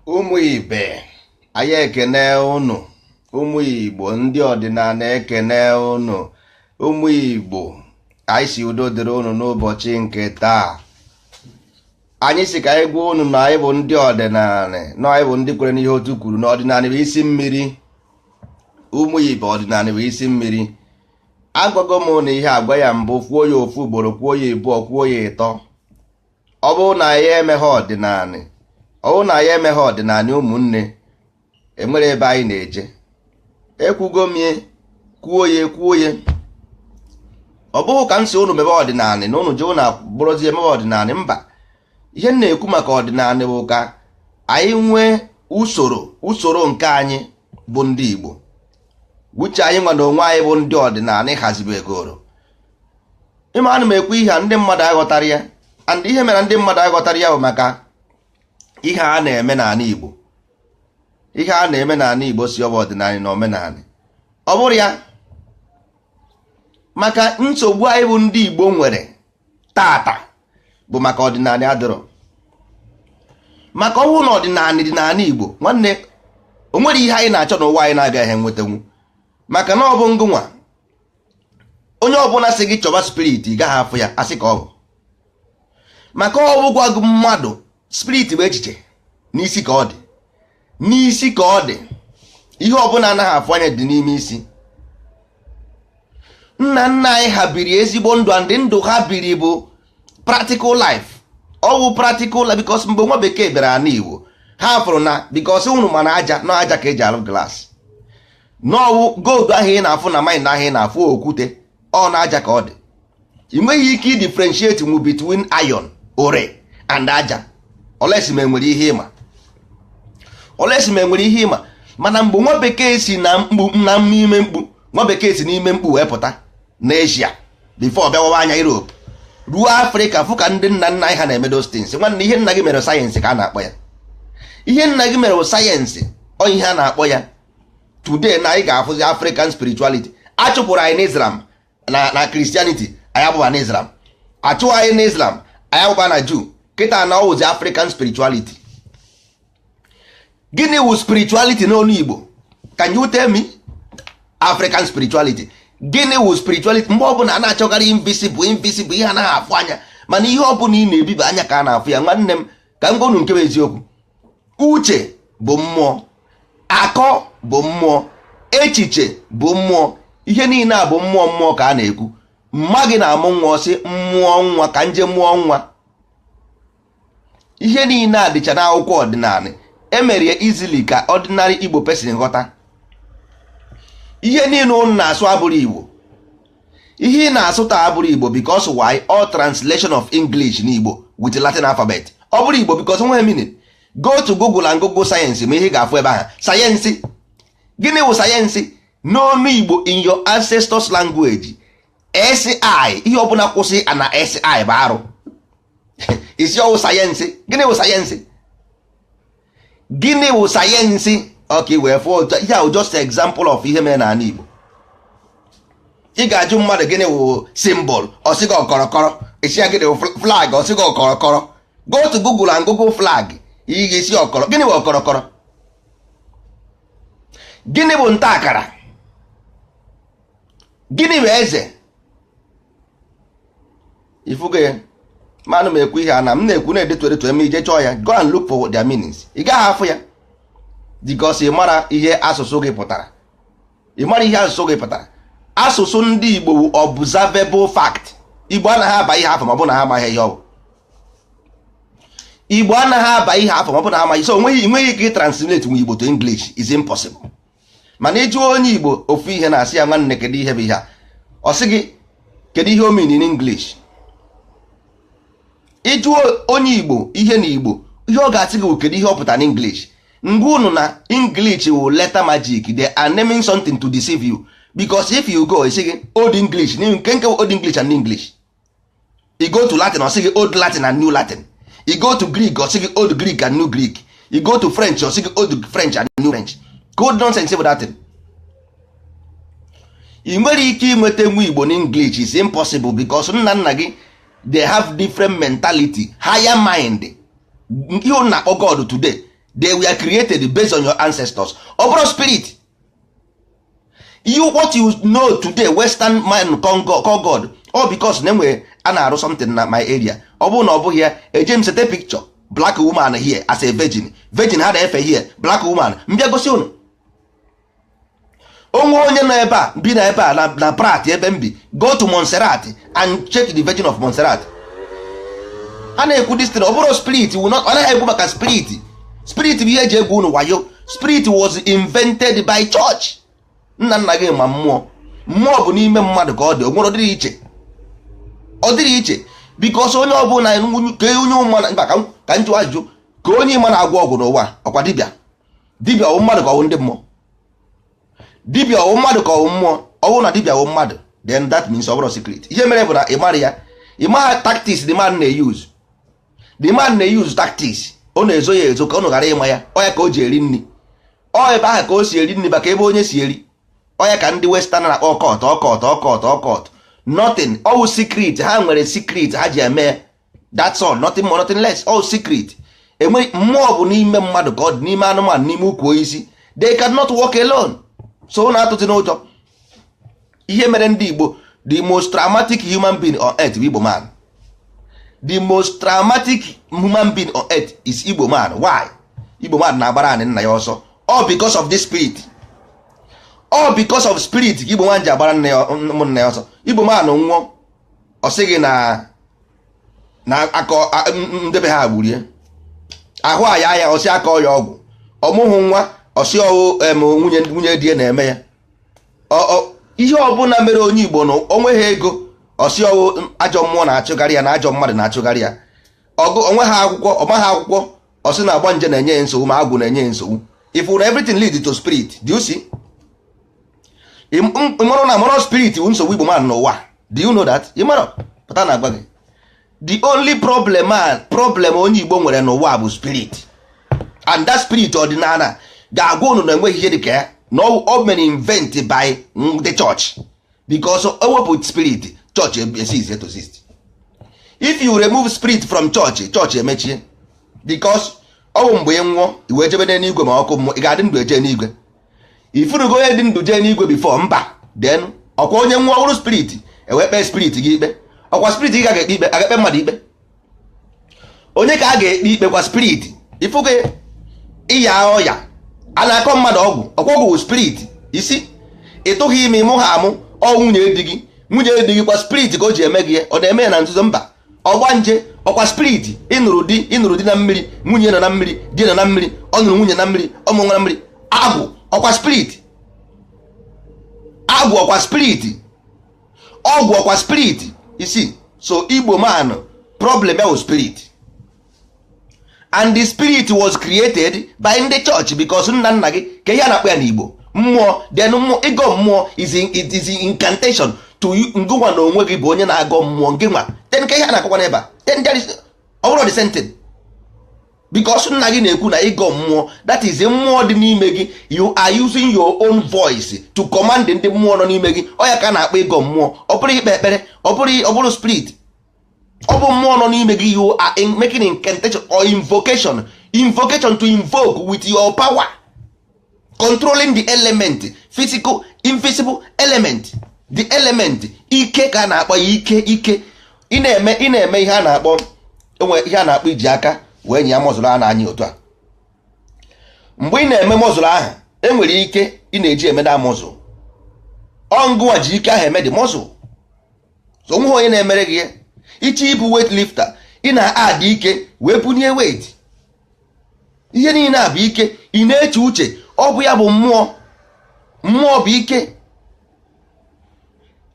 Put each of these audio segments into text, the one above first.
Ụmụ ibe anyị, ekene ụnụ. Ụmụ Igbo ndị ọdịnala, ekene ụnụ. Ụmụ Igbo, anyị si udo dịrị ụnụ n'ụbọchị nke taa. Anyị si ka anyị gwa ụnụ na anyị bụ ndị ọdịnala, na anyị bụ ndị kwere n'ihe otu kwuru na ọdịnala bụ isi mmiri. Ụmụ ibe, ọdịnala bụ isi mmiri. Agwago m na ihe agwa ya mbụ, kwuo ya ofu ugboro, kwuo ya ịbụọ, kwuo ya ịtọ. Ọ bụrụ na anyị emeghe ọdịnala, ọ bụrụ na anyị emeghe ọdịnala, ụmụnne, enwere ebe anyị na-eje. Ekwugo m ya, kwuo ya, ekwuo ya. Ọ bụghị ka m si ụnụ mebe ọdịnala na ụnụ jee ụnụ bụrụzie emebe ọdịnala. Mba, ihe m na-ekwu maka ọdịnala bụ ka anyị nwee usoro, usoro nke anyị bụ ndị Igbo, uche anyị nwa na onwe anyị bụ ndị ọdịnala hazibegoro. Ịma ana m ekwu ihe a, ndị mmadụ aghọtara ya. And ihe mere ndị mmadụ aghọtara ya bụ maka ihe a na-eme n'ala Igbo. Ihe a na-eme n'ala Igbo si ọ bụ ọdịnala na omenala, ọ bụrụ ya maka nsogbu anyị bụ ndị Igbo nwere tata bụ maka ọdịnala adịrọ. Maka ọnwụ na ọdịnala dị n'ala Igbo, nwanne, o nwere ihe anyị na-achọ n'ụwa anyị na-agaghị enwetanwu. Maka na ọ bụ ngụnwa, onye ọbụla sị gị chọba spirit, ị gaghị afụ ya. Asị ka ọ bụ maka ọ bụgwa gị mmadụ, spirit bụ echiche n'isi ka ọ dị, n'isi ka ọ dị. Ihe ọbụla anaghị afụ anya dị n'ime isi. Nna nna anyị ha biri ezigbo ndụ, and ndụ ha biri bụ practical life. Ọ bụ practical life because mgbe nwa bekee bịara ala Igbo, ha fụrụ na because unu mana aja na aja ka eji alụ glass, n'ọwụ gold ahụ ị na-afụ na mine ahụ ị na-afụ, okwute ọ na aja ka ọ dị. Ị nweghị ike i differentiate nwu between iron ore and aja olesi ma enwere ihe ịma, olesi ma enwere ihe ịma. Mana mgbe nwa bekee si na mkpu na n'ime mkpu, nwa bekee si n'ime mkpu wee pụta n'Asia before bịawawa anya Europe ruo Afrịka, fụ ka ndị nna nna anyị ha na-eme those things. Nwanne, ihe nna gị mere sayensị ka a na-akpọ ya. Ihe nna gị mere bụ sayensị, ọ ihe a na-akpọ ya today na anyị ga-afụzi African spirituality. A chụpụrụ anyị n'Islam na Christianity, anyị abụba n'Islam. Achụ anyị n'Islam, anyị abụba na Jew. Kịta na ọwụzi African spirituality. Gịnị wụ spirituality n'ọnụ Igbo? Can you tell me African spirituality? Gịnị wụ spirituality? Mgbe ọbụla a na-achọkarị invisible, invisible, ihe anaghị afụ anya, mana ihe ọbụla ị na-ebiba anya ka a na-afụ ya. Nwanne m, ka m gwa unu nke bụ eziokwu. Uche bụ mmụọ, akọ bụ mmụọ, echiche bụ mmụọ. Ihe niile a bụ mmụọ. Mmụọ ka a na-ekwu. Mma gị na-amụ nwa, ọsị mmụọ nwa ka nje mụọ nwa. Ihe niile a dịcha n'akwụkwọ ọdịnala. Emere ya easily ka ordinary Igbo person ghọta. Ihe niile unu na-asụ abụrụ Igbo. Ihe ị na-asụ taa abụrụ Igbo. Because why? All translation of English n'Igbo with Latin alphabet, ọ bụrụ Igbo because nwere meaning. Go to Google and Google sayensị, ma ihe ị ga-afụ ebe ahụ, sayensị. Gịnị wụ sayensị n'ọnụ Igbo? In your ancestors language, si ihe ọbụla kwụsị na si bụ arụ. Isi ọwụ sayensị. Gịnị wụ sayensị? Gịnị wụ sayensị? Ọka wee fụọ ihe ahụ, just example of ihe mere n'ala Igbo. Ị ga-ajụ mmadụ gịnị wụ symbol, ọ sị gị ọkọrọkọrọ. Isi ya gịnị wụ flag, ọ sị gị ọkọrọkọrọ. Go to Google and Google flag, ị ga-esi ọkọrọ. Gịnị bụ ọkọrọkọrọ? Gịnị bụ nta akara? Gịnị bụ eze? Ifugo ya, manụ m ekwu ihe a na m na-ekwu na-edetu edetu eme. Ije chọọ ya, go and look for their meanings, ị gaghị afụ ya because ị mara ihe asụsụ gị pụtara. Ị mara ihe asụsụ gị pụtara. Asụsụ ndị Igbo bụ observable fact. Igbo anaghị aba ihe afọ ma ọ bụ na ha amaghị ihe ọ bụ. Igbo anaghị aba ihe afọ ma ọ bụ na ha amaghị. So onweghị, nweghị ike translate nwe Igbo to English, is impossible. Mana ịjụọ onye Igbo ofu ihe na-asị ya, "Nwanne, kedu ihe bụ ihe a?" Ọ sị gị, "Kedu ihe o mean in English?" Ịjụọ onye Igbo ihe na Igbo, ihe ọ ga-asị gị bụ, "Kedu ihe ọ pụtara n'English?" Ngwa, unu na English wụ letter magic. They are naming something to deceive you, because if you go, esi gị old English, nke old English and English. You go to Latin, ọ sị gị old Latin and new Latin. You go to Greek, ọ sị gị old Greek and new Greek. You go to French, ọ sị gị old French and new French. Good nonsense bụ that. Ị nwere ike inweta nwa Igbo n'English is impossible, because nna nna gị, they have different mentality, higher mind. Ihe unu na-akpọ God today, They were created based on your ancestors. Ọ bụrụ spirit, you, what you know today, western man call God, all because na enwere a na-arụ something na my area. Ọ bụrụ na ọ bụghị ya, eje m sete picture black woman here as a virgin. Virgin ha na-efe here, black woman. Mbịa gosi unu onwe onye nọ ebe a, bi na ebe a na Prat ebe m bi. Go to Montserrat and check the Virgin of Montserrat. A na-ekwu this thing, ọ bụrụ spirit will not, ọ naghị ekwu maka spirit. Spirit bụ ihe eji egwu unu wayo. Spirit was invented by church. Nna nna gị ma mmụọ. Mmụọ bụ n'ime mmadụ ka ọ dị. O nwere, ọdịrị iche, ọ dịrị iche, because onye ọbụla ka onye ụma mba ka njụ ajụjụ ka onye ịma na-agwọ ọgwụ n'ụwa. Ọkwa dibịa? Dibịa ọwụ mmadụ ka ọwụ ndị mmụọ? Dibịa ọwụ mmadụ ka ọwụ mmụọ? Ọwụ na dibịa ọwụ mmadụ, then that means ọ bụrụ secret. Ihe mere bụ na ị mara ya, ị maha tactics the man na-use. The man na-use tactics. Ọ na-ezo ya ezo ka ọ ghara ịma ya. Ọ ya ka o ji eri nri. Ọ ebe ahụ ka o si eri nri, maka ebe onye si eri. Ọ ya ka ndị western na-akpọ occult, occult, occult, occult. Nothing, all secret. Ha nwere secret ha ji eme. That's all, nothing more, nothing less, all secret. Enwe mmụọ bụ n'ime mmadụ ka ọ dị, n'ime anụmanụ, n'ime ukwu osisi. They cannot work alone. So na atụtụ n'ụjọ ihe mere ndị Igbo, the most traumatic human being on earth bụ Igbo man. The most traumatic human being on earth is Igbo man. Why? Igbo man na-agbara anị nna ya ọsọ, all because of this spirit, all because of spirit ka Igbo man ji agbara nne ya, ụmụnna ya ọsọ. Igbo man nwụọ, ọ sịghị na na akọ ndebe ha gburie ahụ aya ya, ọsị aka ya ọgwụ ọmụhụ nwa, ọsị ọwụ em nwunye, nwunye di ya na-eme ya. Ihe ọbụla mere onye Igbo na onweghị ego, ọsị ọwụ ajọ mmụọ na-achụgharị ya na ajọ mmadụ na-achụgharị ya. Ọgụ onwe ha akwụkwọ, ọma ha akwụkwọ, ọsị na agba nje na-enye ya nsogbu, ma agwụ na-enye ya nsogbu. If na everything lead to spirit, do you see? Ịmarụ na mọrọ spirit bụ nsogbu Igbo man n'ụwa? Do you know that? Ịmarọ pụta na agwa gị, the only problem man, problem onye Igbo nwere n'ụwa bụ spirit. And that spirit, ọdịnala ga-agwa unu na enweghị ihe dị ka ya, na ọ mere invent by the church, because ewepụ spirit, church cease to exist. If you remove spirit from church, church emechie, because ọ bụ mgbe ị nwụọ i wee jebe n'eluigwe ma ọkụ mmụọ, ị ga-adị ndụ eje n'igwe. Ifurugo onye dị ndụ jee n'igwe before? Mba. Then ọkwa onye nwụọ ọhụrụ spirit, ewee kpee spirit gị ikpe. Ọkwa spirit gị ga-ekpe ikpe, aga-ekpe mmadụ ikpe. Onye ka a ga-ekpe ikpe? Kwa spirit. Ifugo ịya ọya, a na-akọ mmadụ ọgwụ, ọkwa ọgwụ bụ spirit. Isi ị tụghị ime, ịmụ ha amụ, ọ nwunye di gị, nwunye di gị, kwa spirit ka o ji eme gị ya. Ọ na-eme ya na nzuzo? Mba. Ọgba nje, ọkwa spirit. Ịnụrụ di, ịnụrụ di na mmiri, nwunye nọ na mmiri, di nọ na mmiri, ọ nụrụ nwunye na mmiri, ọmụ nwa na mmiri. Agwụ, ọkwa spirit. Agwụ, ọkwa spirit. Ọgwụ, ọkwa spirit. Isi so Igbo man problem ya wụ spirit, and the spirit was created by ndị church, because nna nna gị ka ihe a na-akpọ ya n'Igbo mmụọ. Then mmụọ, ịgọ mmụọ is in, it is incantation to you. Ngụnwa na onwe gị bụ onye na-agọ mmụọ ngịnwa. Then ka ihe a na-akọkwa n'ebe a, then there is, ọ bụrụ the same thing, because nna gị na-ekwu na ịgọ mmụọ, that is mmụọ dị n'ime gị. You are using your own voice to command ndị mmụọ nọ n'ime gị. Ọ ya ka a na-akpọ ịgọ mmụọ. Ọ bụrụ ikpe ekpere, ọ bụrụ spirit, ọ bụ mmụọ nọ n'ime gị. You are making incantation or invocation, invocation to invoke with your power, controlling the element, physical, invisible element, the element. Ike ka a na-akpọ ya, ike. Ike ị na-eme ihe a na-akpọ, enwe ihe a na-akpọ iji aka wee nye ya muscle a na-anya otu a. Mgbe ị na-eme muscle ahụ, enwere ike ị na-eji eme da muscle. Ọ ngụwa ji ike ahụ eme the muscle. So onweghị onye na-emere gị ya. Iche ịbụ weight lifter, ị na-adị ike wee bunye weight. Ihe niile a bụ ike. Ị na-eche uche, ọ bụ ya bụ mmụọ. Mmụọ bụ ike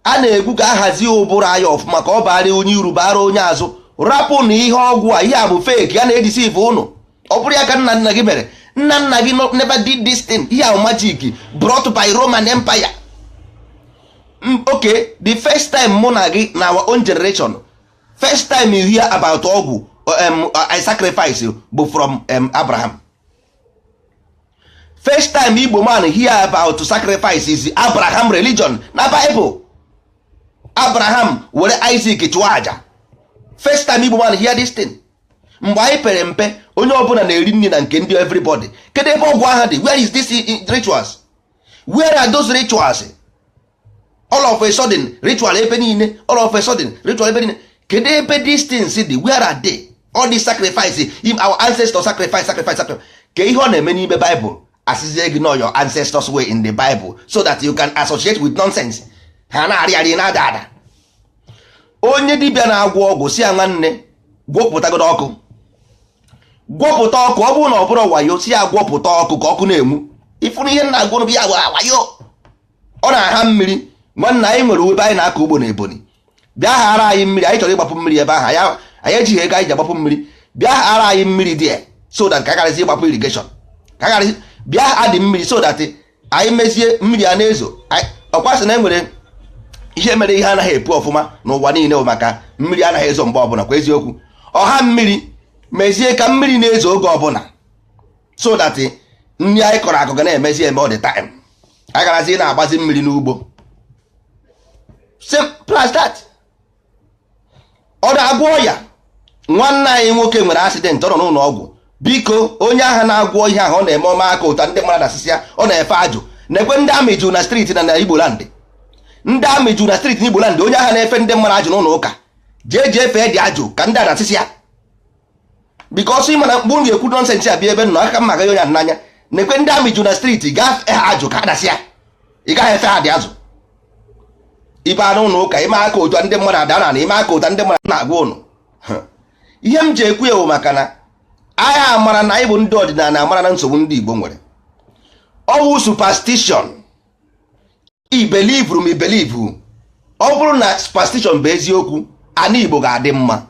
a na-ekwu ka a hazie ụbụrụ anya ọfụma, ka ọ bara onye uru, bara onye azụ. Rapụ na ihe ọgwụ a, ihe a bụ fake, a na-edeceive ụnụ. Ọ bụrụ ya ka nna nna gị mere. Nna nna gị never did this thing. Ihe ahụ magic brought by Roman Empire. Okay, the first time mụ na gị na our own generation, first time you hear about ọgwụ, I sacrifice, bụ from Abraham. First time Igbo man hear about sacrifice is Abraham religion na Bible. Abraham were Isaac chụọ aja. First time Igbo man hear this thing. Mgbe anyị pere mpe, onye ọbụla na-eri nri na nke ndị everybody. Kedu ebe ọgwụ ahụ dị? Where is this rituals? Where are those rituals? All of a sudden, ritual ebe niile. All of a sudden, ritual ebe niile. Kedu ebe these things dị? Where are they? All these sacrifice, if our ancestors sacrifice, sacrifice, sacrifice, ka ihe ọ na-eme n'ime Bible, asịzie gị know your ancestors way in the Bible so that you can associate with nonsense. Ha na-arị arị, na-ada ada. Onye dibịa na-agwọ ọgwụ si ya, nwanne, gwọpụtagodo ọkụ, gwọpụta ọkụ. Ọ bụrụ na ọ bụrụ wayo, si ya gwọpụta ọkụ ka ọkụ na-enwu. Ifụrụ ihe nna agwụ ya bụ wayo, ọ na-aha mmiri. Nwanne, anyị nwere ebe anyị na-akọ ugbo na Ebonyi. Bịa ghara anyị mmiri, anyị chọrọ ịgbapụ mmiri ebe ahụ. Anyị ejighị ego anyị ji agbapụ mmiri. Bịa ghara anyị mmiri dị so that ka agarazi ịgbapụ irrigation, ka agarazi bịa adị mmiri so that anyị mezie mmiri a na-ezo. Ọkwa sị na e nwere ihe mere ihe anaghị epu ọfụma n'ụwa niile bụ maka mmiri anaghị ezo mgbe ọbụla. Kwa eziokwu, ọha mmiri mezie ka mmiri na-ezo oge ọbụla so that nri anyị kọrọ akụ ga na-emezi eme all the time. Agarazi na-agbazi mmiri n'ugbo. Simple as that. Ọ na-agwọ ọya. Nwanne anyị nwoke nwere accident, ọ nọ n'ụlọ ọgwụ. Biko, onye agha na-agwọ ihe ahụ, ọ na-eme ọma aka ụta, ndị mmadụ asịsị ya ọ na-efe ajụ. Na-ekwe ndị amị juru na street na Igbo land. Ndị amị juru na street na Igbo land. Onye agha na-efe ndị mmadụ ajụ n'ụlọ ụka, jee jee fee dị ajụ ka ndị a na-asịsị ya, because ị mana mgbe unu ga-ekwu nonsense a bịa ebe nọ aka mma agaghị onye n'anya. Na-ekwe ndị amị juru na street, gaa fe ha ajụ ka ha dasị ya. Ị gaghị efe ha dị azụ ibe anụ ụlọ ụka ime aka ụtọ ndị mmadụ ada na ime aka ụta ndị mmadụ na-agwa ụnụ ihe m ji ekwu ewu, maka na agha amara na anyị bụ ndị ọdịnala, amara na nsogbu ndị Igbo nwere ọwụ superstition. I believe m, believe. Ọ bụrụ na superstition bụ eziokwu, ana Igbo ga-adị mma,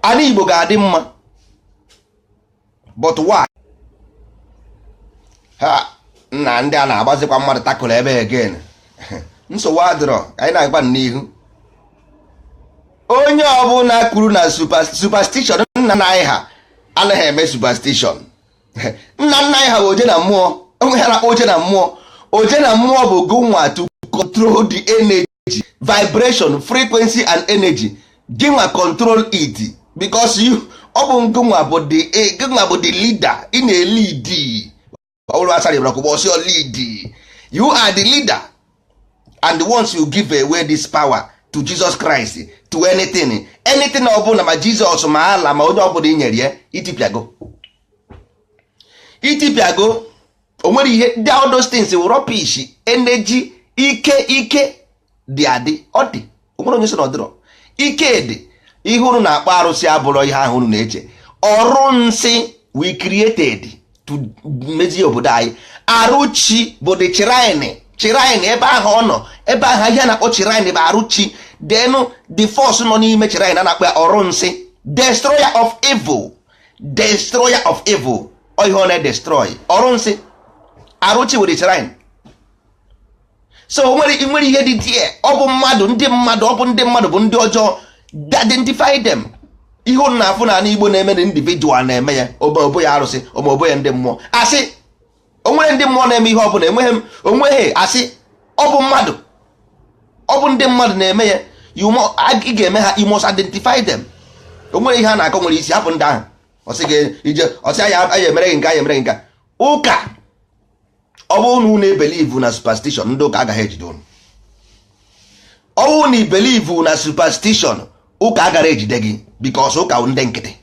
ana Igbo ga-adị mma. But why ha nna ndị a na-agbazikwa mmadụ takụrụ ebe again? Nsogbu adịrọ, anyị na-agba n'ihu. Onye ọbụla kwuru na superstition, nna nna anyị ha anaghị eme superstition. Nna nna anyị ha bụ oje na mmụọ. Onwe ha na-akpọ oje na mmụọ. Oje na mmụọ bụ gụnwa to control the energy, vibration, frequency and energy. Gịnwa control it because you, ọ bụ ngụnwa bụ the, gịnwa bụ the leader. Ị na-elead. Ọ bụrụ asara ịbara ọsọ lead, you are the leader. And once you give away this power to Jesus Christ, to anything, anything ọbụla, ma Jesus, ma Allah, ma onye ọbụla i nyere ya, itipịago, itipịago. O nwere ihe ndị all those things wụ rubbish energy. Ike, ike dị adị, ọ dị. O nwere onye sị na ọ dịrọ. Ike dị. Ihe unu na-akpọ arụsị abụrọ ihe ahụ unu na-eche. Ọrụ nsị we created to mezie obodo anyị. Arụchi bụ the shrine, shrine ebe ahụ ọ nọ, ebe ahụ ihe a na-akpọ shrine bụ arụchi. Then the force nọ n'ime shrine a na-akpọ ya ọrụ nsị, destroyer of evil, destroyer of evil. Ọ ihe ọ na-destroy, ọrụ nsị, arụchi were shrine. So nwere ihe dị die. Ọ bụ mmadụ, ndị mmadụ, ọ bụ ndị mmadụ bụ ndị ọjọọ. Identify them. Ihe unu na-afụ n'ala Igbo na-eme na individual na-eme ya, obo ya arụsị, obo ya ndị mmụọ. Asị o nwere ndị mmụọ na-eme ihe ọbụla, enweghị m onweghị. Asị ọ bụ mmadụ, ọ bụ ndị mmadụ na-eme ya. Ị ga-eme ha, you must identify them. O nwere ihe a na-akọ nwere isi. Hapụ ndị ahụ. Ọsị gị ije, ọsị anya anya emere gị nke anya emere gị nke ụka. Ọ bụrụ na unu ebelieve na superstition, ndị ụka agaghị ejide unu. Ọ bụrụ na ibelieve na superstition, ụka agara ejide gị, because ụka wụ ndị nkịtị,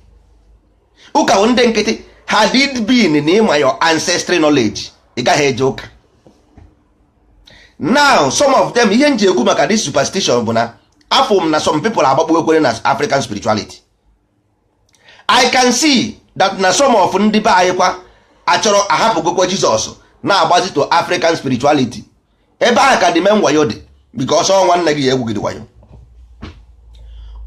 ụka wụ ndị nkịtị. Had it been na ịma your ancestry knowledge, ị gaghị eje ụka. Now some of them, ihe m ji ekwu maka this superstition bụ na afọ m na some people agbakpu ekwere na African spirituality. I can see that na some of ndị be anyị kwa achọrọ ahapụgokwa Jizọs, na-agbazi to African spirituality. Ebe ahụ ka the main wayo dị, because ọ nwanne gị ga-egwu gị dị wayo,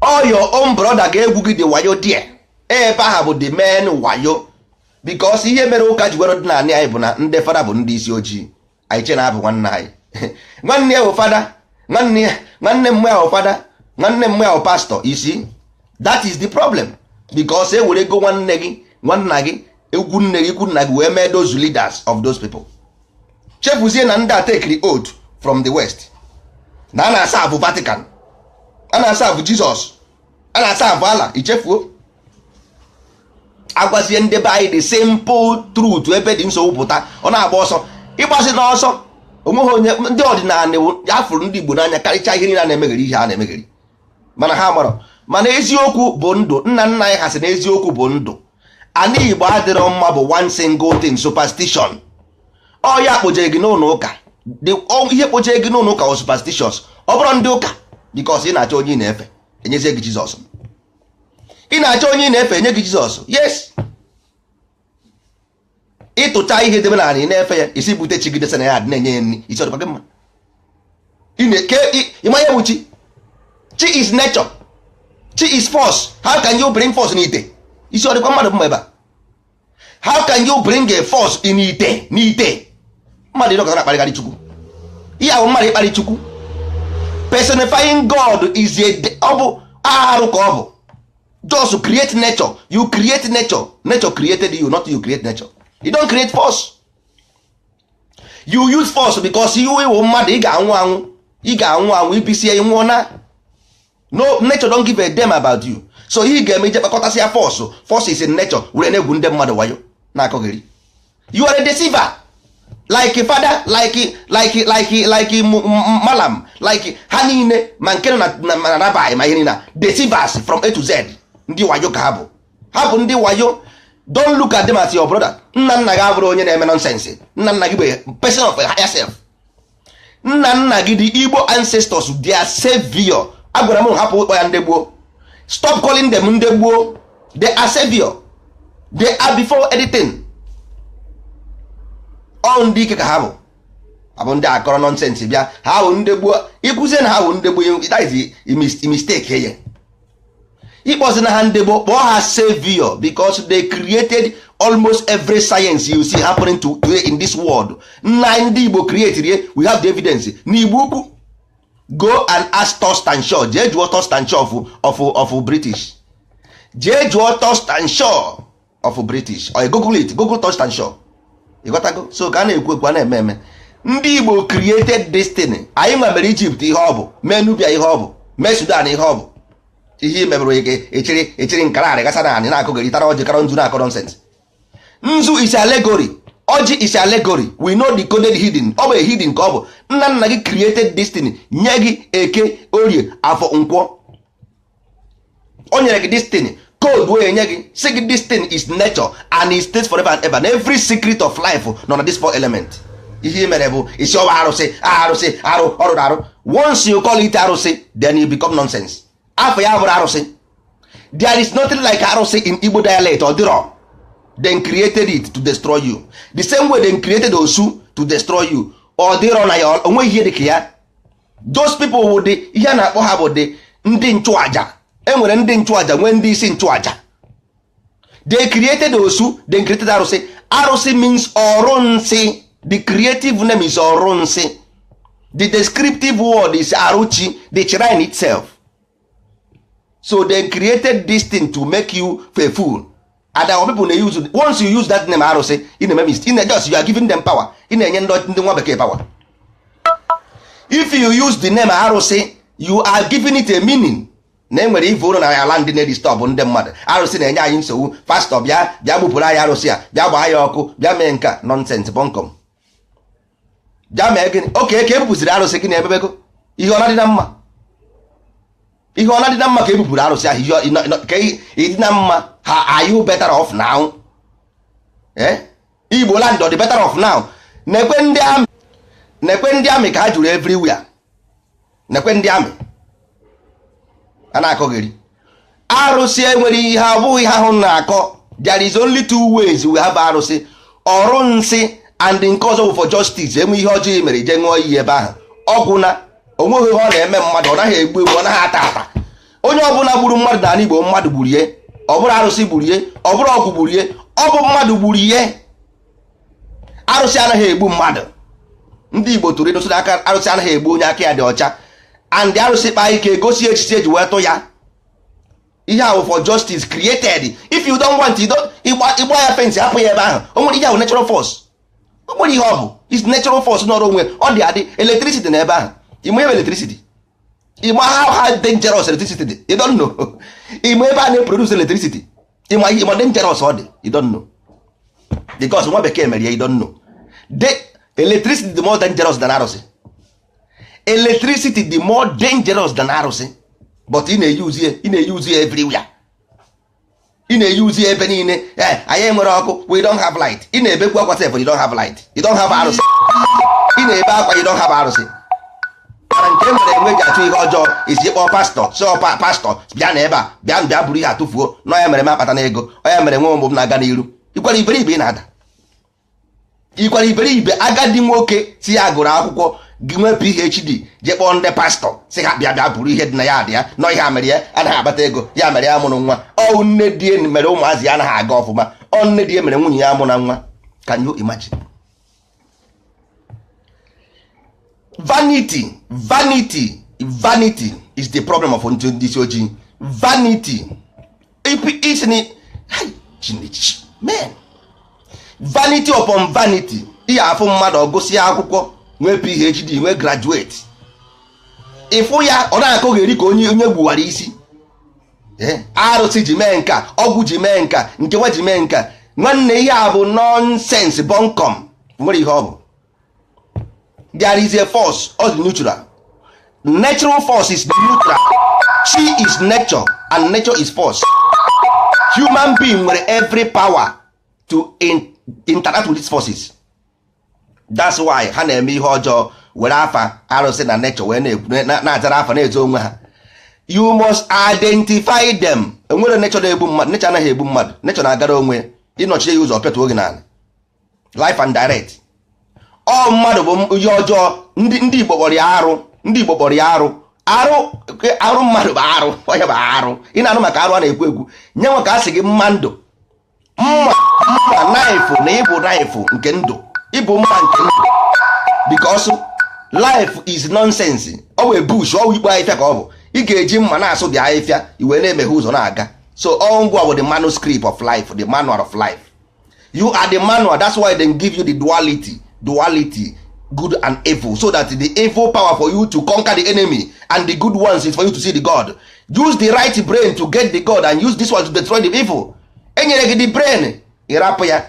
ọ your own brother ga-egwu gị dị wayo there. Ebe ahụ bụ the main wayo, because ihe mere ụka ji were ọdịnala anyị bụ na ndị fada bụ ndị isi ojii. Anyị che na-abụ nwanne anyị, nwanne ya bụ fada, nwanne ya, nwanne mmụ ya bụ fada, nwanne mmụ ya bụ pastọ. You see, that is the problem, because e were ego nwanne gị, nwanna gị, egwu nne gị, ikwu nna gị wee mee those leaders of those people. Chefuzie na ndị a take oath from the West, na a na-asa abụ Vatican, a na-asa abụ Jizọs, a na-asa abụ Allah. Ichefuo. Agwazie ndị be anyị the simple truth, ebe dị nsogbu pụta, ọ na-agba ọsọ. Ịgbasị n'ọsọ, onweghị onye ndị ọdịnala ya fụrụ ndị Igbo n'anya karịchaa ihe niile a na-emegheri, ihe a na-emegheri, mana ha marọ. Mana eziokwu bụ ndụ. Nna nna anyị ha sị na eziokwu bụ ndụ. Ana Igbo adịrọ mma bụ one single thing, superstition. Ọ ya kpojere gị n'ụlọ ụka. Ihe kpojere gị n'ụlọ ụka wụ superstitious. Ọ bụrụ ndị ụka, because ị na-achọ onye ị na-efe, enyezie gị Jizọs. Ị na-achọ onye ị na-efe, enye gị Jizọs. Yes, ịtụcha ihe debe na ị na-efe ya, isi bute chi gị desa na ya, adị na-enye ya nri, isi ọdịkwa gị mma. Ịma ihe bụ chi? Chi is nature, chi is force. How can you bring force n'ite? Isi ọdịkwa mmadụ mma ebe a? How can you bring a force in ite? N'ite mmadụ ịnọkọta na-akparịgharị Chukwu. Ihe ahụ mmadụ ịkparị Chukwu, personifying God is a, ọ bụ arụ ka ọ bụ. Just create nature. You create nature, nature created you, not you create nature. You don't create force, you use force, because you iwu mmadụ, ị ga-anwụ anwụ, ị ga-anwụ anwụ. Ibisie nwụọ na no, nature don't give a damn about you. So ihe ị ga-eme, ije kpakọtasịa force. Force is in nature, were na-egwu ndị mmadụ wayo na-akọghịrị. You are a deceiver, like father, like malam, like ha niile, ma nke nọ na rabbi, ma ihe niile, deceivers from A to Z. Ndị wayo ka ha bụ, ha bụ ndị wayo. Don't look at them as your brother. Nna nna gị abụrụ onye na-eme nonsense. Nna nna gị bụ person of higher self. Nna nna gị, the Igbo ancestors, their savior. Agwara m hapụ ịkpọ ya ndị gboo. Stop calling them ndị gboo. They are savior, they are before anything. Ọ ndị ike ka ha bụ, abụ ndị akọrọ nonsense bịa. Ha bụ ndị gboo. Ịkwụzie na ha bụ ndị gboo, that is mistake ya. Ịkpọzi na ha ndị gboo, kpọọ ha savior, because they created almost every science you see happening to today in this world. Nna ndị Igbo create ye. We have the evidence n'Igbo Ukwu. Go and ask Thurstan Shaw. Jee jụọ Thurstan Shaw of British. Jee jụọ Thurstan Shaw of British or Google it. Google Thurstan Shaw. Ịghọtago? So ka a na-ekwu ekwu, a na-eme eme. Ndị Igbo created destiny. Anyị nwa mere Egypt ihe ọ bụ, mee Nubia ihe ọ bụ, mee Sudan ihe ọ bụ. Ihe mebere ike echiri echiri nkara arị gasa na anị na-akụgịrị tara ọjị kara nzu na-akọ nonsense. Nzu is allegory, ọjị is allegory. We know the coded hidden. Ọ bụ a hidden ka ọ bụ. Nna nna gị created destiny, nye gị Eke, Orie, Afọ, Nkwọ. O nyere gị destiny code wee nye gị, sị gị destiny is nature and it stays forever and ever, na every secret of life nọ na this four element. Ihe i mere bụ isi ọwa arụsị, arụsị arụ ọrụ arụ. Once you call it arụsị, then you become nonsense. Afọ ya bụrụ arụsị. There is nothing like arụsị in Igbo dialect. Ọ dịrọ. Then created it to destroy you, the same way they created osu to destroy you. Ọ dịrọ na ya, onweghị ihe dị ka ya. Those people wụ dị ihe a na-akpọ ha bụ dị ndị nchụaja. E nwere ndị nchụaja, nwee ndị isi nchụaja. They created osu, they created arụsị. Arụsị means ọrụ nsị. The creative name is ọrụ nsị. The descriptive word is arụchi, the shrine itself. So they created this thing to make you a fool, and our people na use. Once you use that name arụsị, ị na-eme mistake. Ị na just, you are giving them power. Ị na-enye ndị nwa bekee power. If you use the name arụsị, you are giving it a meaning na enwere ife ụrụ na ala ndị na-edisturb ndị mmadụ. Arụsị na-enye anyị nsogbu. Pastor, bịa, bịa gbupụrụ anyị arụsị a, bịa gbaa ya ọkụ, bịa mee nka. Nonsense, bunkum. Bịa mee gịnị? Oke ka ebupụsịrị arụsị gị na-emebego ihe ọ na-adị na mma, ihe ọ na-adị na mma ka ebupụrụ arụsị ahụ, ihe ka ịdị na mma ha. Are you better off now? Eh, Igbo land, ọ dị better off now? Nekwe ndị amị, nekwe ndị amị ka ha juru everywhere. Nekwe ndị amị a na-akọghịrị. Arụsị enwere ihe abụghị ha ahụ na-akọ. There is only two ways we have arụsị: ọrụ nsị, and nke ọzọ bụ for justice. Enwe ihe ọjọọ mere, ije ṅụọ iyi ebe ahụ, ọgwụ na onweghị ihe ọ na-eme mmadụ. Ọ naghị egbu egbu, ọ naghị ata ata. Onye ọbụla gburu mmadụ n'ala Igbo, mmadụ gburu ihe. Ọ bụrụ arụsị gburu ihe, ọ bụrụ ọgwụ gburu ihe, ọ bụ mmadụ gburu ihe. Arụsị anaghị egbu mmadụ. Ndị Igbo tụrụ ilu sị na aka arụsị anaghị egbu onye aka ya dị ọcha. And arụsị kpaa ike, gosi echichi eji wee tụ ya ihe ahụ for justice created. If you don't want, you don't ịgba ya fence, hapụ ya ebe ahụ. O nwere ihe ahụ natural force. O nwere ihe ọ bụ, is natural force nọrọ onwe. Ọ dị adị. Electricity na ebe ahụ. Ịma ebe electricity? Ịma how dangerous electricity dị? You don't know. Ịma ebe a na-eproduce electricity? Ịma ihe ma dangerous ọ dị, you don't know, because nwa bekee mere ya. You don't know the electricity, the more dangerous than arụsị. Electricity, the more dangerous than arụsị, but ị na-eyuzi ya, ị na-eyuzi ya everywhere, ị na-eyuzi ya ebe niile. Eh, anyị nwere ọkụ, we don't have light. Ị na-ebekwu akwa sef, you don't have light, you don't have arụsị. Ị na-ebe akwa, you don't have arụsị. Mana nke e nwere enwe ji achụ ihe ọjọọ isi kpọọ pastọ, sọ pastọ bịa na ebe a, bịa bịa buru ihe atụfuo na ya mere m akpata na ego ọ ya mere nwe ụmụ m na-aga n'iru. Ikwara iberibe, ị na-ada ikwara iberibe. Agadi nwoke si ya gụrụ akwụkwọ gị nwee PhD, jee kpọọ ndị pastọ si ha bịa bịa buru ihe dị na ya dị ya nọ. Ihe a mere ya anaghị akpata ego, ya mere ya mụrụ nwa. Ọ nne die mere ụmụazị ya anaghị aga ọfụma. Ọ nne die mere nwunye ya mụ na nwa. Can you imagine? Vanity, vanity, vanity is the problem of ndị isi ojii. Vanity isi ni. Chineke, man, vanity upon vanity. Ihe afụ mmadụ ọgụsị akwụkwọ, nwee PhD, nwee graduate, ịfụ ya ọ na-akọgheri ka onye onye gbuwara isi. Arụsị ji mee nka, ọgwụ ji mee nka, nkewa ji mee nka. Nwanne, ihe a bụ nonsense, bunkum. Nwere ihe ọ bụ. There is a force, ọ dị neutral. Natural force is neutral. Chi is nature and nature is force. Human being nwere every power to interact with these forces. That's why ha na-eme ihe ọjọọ, were afa arụsị na nature wee na-azara afa, na-ezo onwe ha. You must identify them. Enwere nature na-egbu mmadụ? Nature anaghị egbu mmadụ. Nature na-agara onwe. Ịnọchie ya ụzọ, pịatuo gị n'ala, life and direct. Ọ mmadụ bụ ihe ọjọọ. Ndị Igbo kpọrọ ya arụ. Ndị Igbo kpọrọ ya arụ. Arụ, arụ mmadụ bụ arụ. Onye bụ arụ ị na-anụ maka arụ a na-ekwu ekwu nye nwe ka a sị gị mma ndụ, mma, mma knife, na ịbụ knife nke ndụ, ịbụ mma nke ndụ, because life is nonsense. Ọ wee bush, ọ wụ ikpo ahịfịa ka ọ bụ. Ị ga-eji mma na-asụ dị ahịfịa, i wee na-emeghe ụzọ na-aga. So all ngwa bụ the manuscript of life, the manual of life. You are the manual. That's why they give you the duality, duality, good and evil, so that the evil power for you to conquer the enemy and the good ones is for you to see the God. Use the right brain to get the God and use this one to destroy the evil. Enyere gị the brain, ịrapụ ya.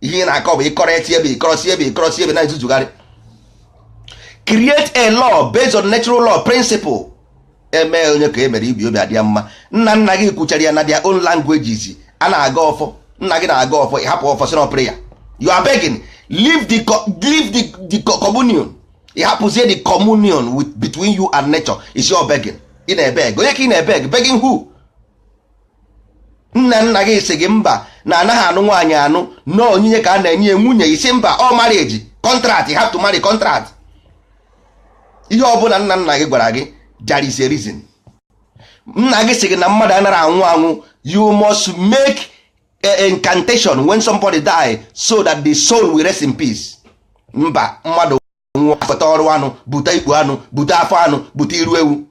Ihe ị na-akọ bụ ịkọrọ eti ebe, ịkọrọsi ebe, ịkọrọsi ebe, na-ezuzugharị. Create a law based on natural law principle. Eme onye ka e mere ibi obi adị ya mma. Nna nna gị kwuchara ya na their own languages. A na-aga ọfọ, nna gị na-aga ọfọ, ịhapụ ọfọ si na prayer. You are begging. Leave the communion. Ịhapụzie the communion with between you and nature is your begging. Ị na-ebeg onye ka ị na-ebeg? Begging who? Nna nna gị sị gị mba, na anaghị anụ nwaanyị anụ, na onyinye ka a na-enye nwunye. Isi mba, ọ marriage contract, you have to marry contract. Ihe ọbụla nna nna gị gwara gị, there is a reason. Nna gị sị gị na mmadụ anaghị anwụ anwụ. You must make a incantation when somebody die so that the soul will rest in peace. Mba, mmadụ nwụọ, pụta ọrụ anụ, bute ikpu anụ, bute afọ anụ, bute iru ewu.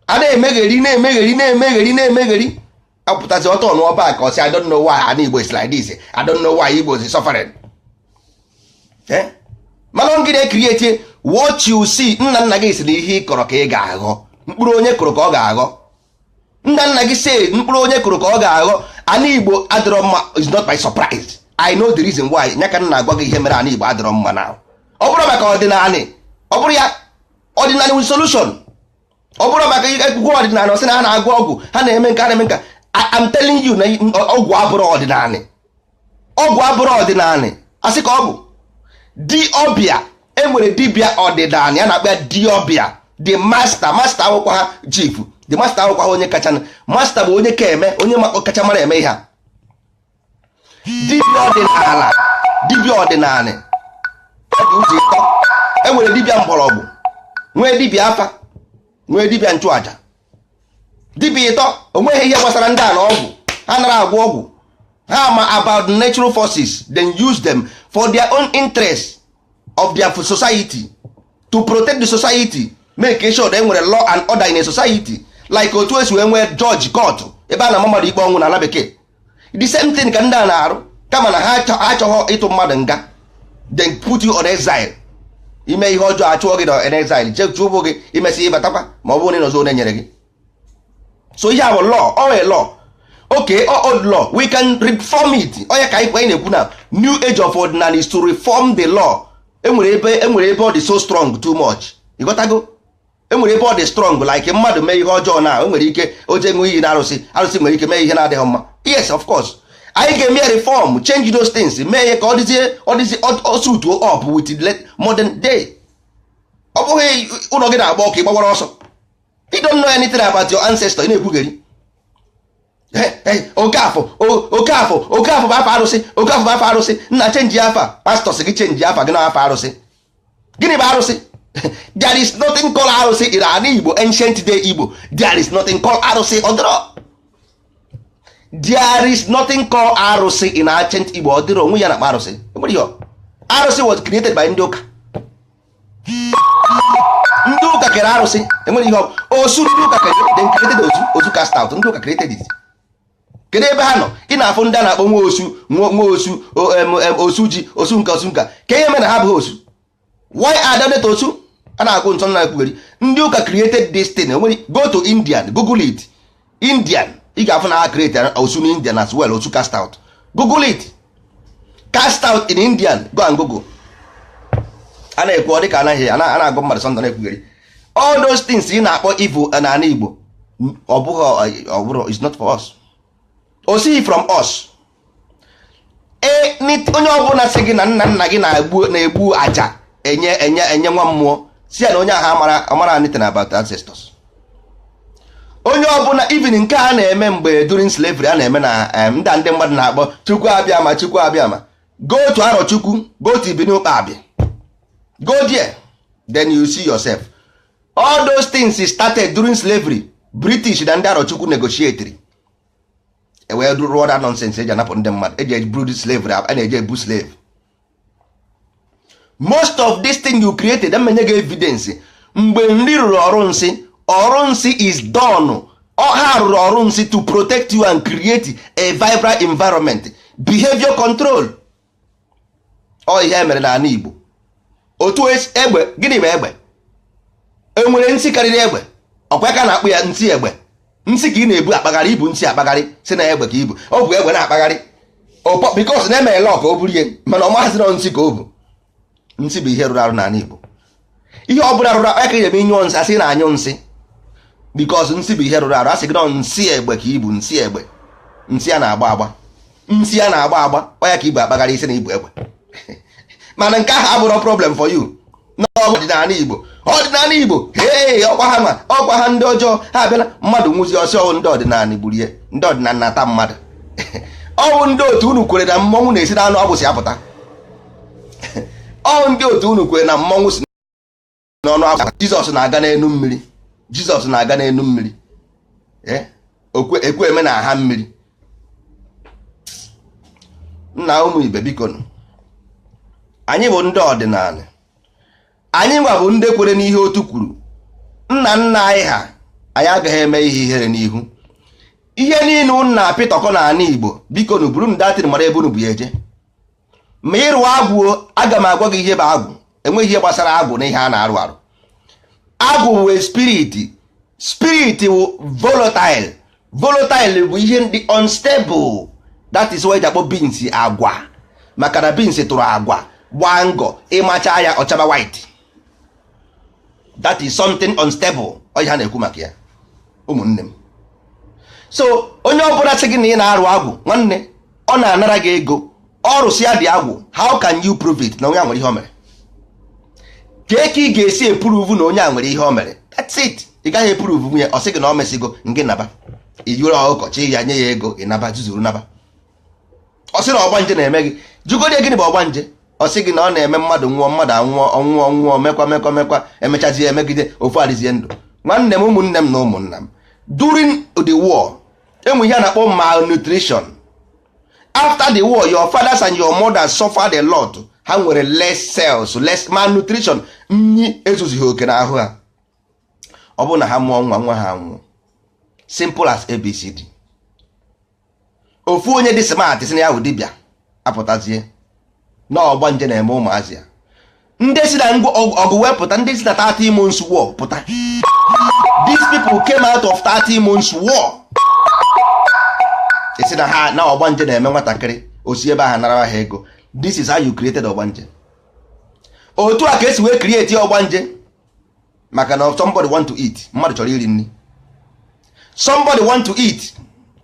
A na-emegheri, na-emegheri, na-emegheri, na-emegheri, apụtazi ọtọ n'ọba ka ọ sị, "I don't know why an Igbo is like this. I don't know why Igbo is suffering." Eh? Mana gị na-ecreate what you see. Nna nna gị si na ihe ị kọrọ ka ị ga-aghọ. Mkpụrụ onye kụrụ ka ọ ga-aghọ. Nna nna gị say mkpụrụ onye kụrụ ka ọ ga-aghọ. Ana Igbo adịrọ mma is not by surprise. I know the reason why. Nya ka m na-agwa gị ihe mere ana Igbo adịrọ mma na ọ bụrụ maka ọdịnala. Ọ bụrụ ya ọdịnala with solution, ọ bụrụ maka egwugwu ọdịnala, ọ sị na ha na-agwọ ọgwụ, ha na-eme nka, ha na-eme nka. I'm telling you na ọgwụ abụrụ ọdịnala. Ọgwụ abụrụ ọdịnala. Asị ka ọ bụ di ọbịa. Enwere dibịa ọdịnala ya na-akpọ ya diọbịa, the master. Master akwụkwọ ha chief, the master akwụkwọ ha onye kacha master bụ onye ka eme, onye kacha mara eme ihe a. Dibịa ọdịnala, dibịa ọdịnala, ọ dị ụzọ ịtọ. Enwere dibịa mgbọrọgwụ, nwee dibịa afa, nwee dibịa nchụaja. Dibịa ịtọ. Onweghị ihe gbasara ndị a na ọgwụ. Ha nara agwọ ọgwụ. Ha ma about natural forces, then use them for their own interest of their society, to protect the society, make sure that enwere law and order in a society, like otu esi wee nwee judge, court, ebe a na-ama mmadụ ikpe ọnwụ n'ala bekee. The same thing ka ndị a na-arụ, kama na ha achọghọ ịtụ mmadụ nga, then put you on exile. Ime ihe ọjọọ, achụọ gị na exile, chụpụ gị, imesị ịbatakwa ma ọ bụrụ na ịnọzọ onye nyere gị. So ihe a bụ law, ọ nwere law. Okay, old law, we can reform it. Onye ka anyị na-ekwu na new age of ọdịnala is to reform the law. Enwere ebe ọ dị so strong too much, ịghọtago? Enwere ebe ọ dị strong, like mmadụ mee ihe ọjọọ na enwere ike o jee ṅụọ iyi na arụsị, arụsị nwere ike mee ihe na-adịghị mma. Yes, of course, anyị ga-eme reform, change those things, mee ihe ka ọ dịzie, ọ dịzie suit up with the modern day. Ọ bụghị ụlọ gị na-agba ọkụ, ịgbawara ọsọ. You don't know anything about your ancestor, ị na-ekwugheri. Okafọ, Okafọ, Okafọ bụ afa arụsị. Okafọ bụ afa arụsị. Nna, change afa. Pastọ sị gị change afa gị na afa arụsị. Gịnị bụ arụsị? There is nothing called arụsị in ala Igbo, ancient day Igbo. There is nothing called arụsị. Ọdịrọ. There is nothing called arụsị in ancient Igbo. Ọdịrọ onwe ya na-akpọ arụsị. Enwere ihe arụsị was created by ndị ụka. Ndị ụka kere arụsị. Enwere ihe osu. Ndị ụka kere, they created osu. Osu cast out. Ndị ụka created it. Kedu ebe ha nọ? Ị na-afụ ndị a na-akpọ nwa osu, nwa osu, osu ji osu nka, osu nka. Ka ihe mere na ha abụghị osu? Why are they not osu? A na-akwụ nsọ na ekwugheri. Ndị ụka created this thing. Enwere, go to Indian, google it. Indian, ị ga-afụ na ha create osu na Indian as well. Osu cast out. Google it, cast out in Indian. Go and google. A na-ekwu, ọ dịka anaghị a na-agụ mmadụ sọndọ na-ekwugheri. All those things ị na-akpọ evil n'ala Igbo, ọ bụghị, ọ bụrụ, is not for us. O sighi from us. Onye ọbụla sị gị na nna nna gị na-egbu na-egbu aja enye enye enye nwa mmụọ, si ya na onye ahụ amara amara anything about ancestors. Onye ọbụla, even nke a na-eme mgbe during slavery, a na-eme na ndị mmadụ na-akpọ Chukwu abịa ma Chukwu abịa ma, go to Arọchukwu, go to Ibini Ụkpabi, go there, then you see yourself. All those things started during slavery. British na ndị Arọchukwu negotiatiri, wee rụọ that nonsense eji anapụ ndị mmadụ, eji eburu slavery, a na-eji ebu slave. Most of this thing you created, emenye gị evidence. Mgbe nri rụrụ ọrụ nsị, ọrụ nsị is done. Ha rụrụ ọrụ nsị to protect you and create a vibrant environment, behavior control. Ọ ihe mere n'ala Igbo. Otu egbe, gịnị bụ egbe? Enwere nsị karịrị egbe? Ọkwa ka na-akpụ ya nsị egbe. Nsị ka ị na-ebu akpagharị, ibu nsị akpagharị, si na egbe ka ibu. Ọ bụ egbe na-akpagharị because na emere lọ ka o buru ihe, mana ọ maazị nọ nsị ka o bu. Nsị bụ ihe rụrụ arụ n'ala Igbo. Ihe ọ bụla rụrụ arụ ka ị eme nyụọ nsị, asị na anyụ nsị, because nsị bụ ihe rụrụ arụ. Asị gị nọ nsị egbe ka ibu, nsị egbe, nsị a na-agba agba, nsị a na-agba agba. Ọ ya ka ibu akpagharị, isi na ibu egbe. Mana nke ahụ abụrụ problem for you n'ọdịnala Igbo. Ọdịnala Igbo, hee, ọkwa ha ma ọkwa ha ndị ọjọọ ha abịala. Mmadụ nwụzi ọsọ, ọwụ ndị ọdịnala gburu ihe. Ndị ọdịnala na-ata mmadụ. Ọwụ ndị otu unu kwere na mmọnwụ na-esi n'anụ agbụsị apụta. Ọwụ ndị otu unu kwere na mmọnwụ si n'ọnụ agbụsị. Jizọs na-aga n'elu mmiri. Jizọs na-aga n'elu mmiri, ekwe eme na aha mmiri. Nna, ụmụ ibe, biko, anyị bụ ndị ọdịnala. Anyị nwa bụ ndị kwere n'ihe otu kwuru nna nna anyị ha. Anyị agaghị eme ihe ihere n'ihu ihe niile unu na-apịtọkọ n'ala Igbo. Biko nu, buru datin mara ebe unu bụ ya eje. Ma ịrụ agwụ, aga m agwa gị ihe bụ agwụ. Enweghị ihe gbasara agwụ na ihe a na-arụ arụ. Agwụ bụ spirit. Spirit bụ volatile. Volatile bụ ihe ndị unstable. That is why eji akpọ beans agwa, maka na beans tụrụ agwa, gbaa ngọ, ịmacha ya, ọchaba white. That is something unstable. Ọ ihe a na-ekwu maka ya, ụmụnne m. So onye ọbụla sị gị na ị na-arụ agwụ, nwanne, ọ na-anara gị ego. Ọrụsị ya dị agwụ. How can you prove it na onye a nwere ihe o mere? Kee ka ị ga-esi eprove na onye a nwere ihe o mere? That's it. Ị gaghị eprove nwunye. Ọ sị gị na o mesigo ngị naba, ijuru ọkụkọ chi ya, nye ya ego, ịnaba zuzuru naba. Ọ sị na ọgbanje na-eme gị, jụgodie gịnị bụ ọgbanje? Ọ sị gị na ọ na-eme mmadụ nwụọ, mmadụ anwụọ, ọnwụọ nwụọ, mekwa mekwa mekwa, emechazie emegide ofu adịzie ndụ. Nwanne m, ụmụnne m na ụmụnna m, during the war, enwe ihe a na-akpọ malnutrition. After the war, your fathers and your mothers suffered a lot. Ha nwere less cells, less malnutrition, nri ezuzighị oke n'ahụ ha. Ọ bụrụ na ha mụọ nwa, nwa ha nwụọ. Simple as ABCD. Ofu onye dị smart si na ya bụ dibịa apụtazie na ọgbanje na-eme ụmụazị ya. Ndị si na ọgụ wepụta, ndị si na 30 months war pụta. These people came out of 30 months war. Isi na ha na ọgbanje na-eme nwatakịrị osi ebe ahụ nara ha ego. This is how you created ọgbanje. Otu a ka esi wee create ọgbanje, maka na somebody want to eat. Mmadụ chọrọ iri nri. Somebody want to eat,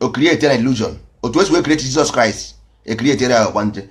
o create an illusion. Otu esi wee create Jesus Christ, e create ya ọgbanje.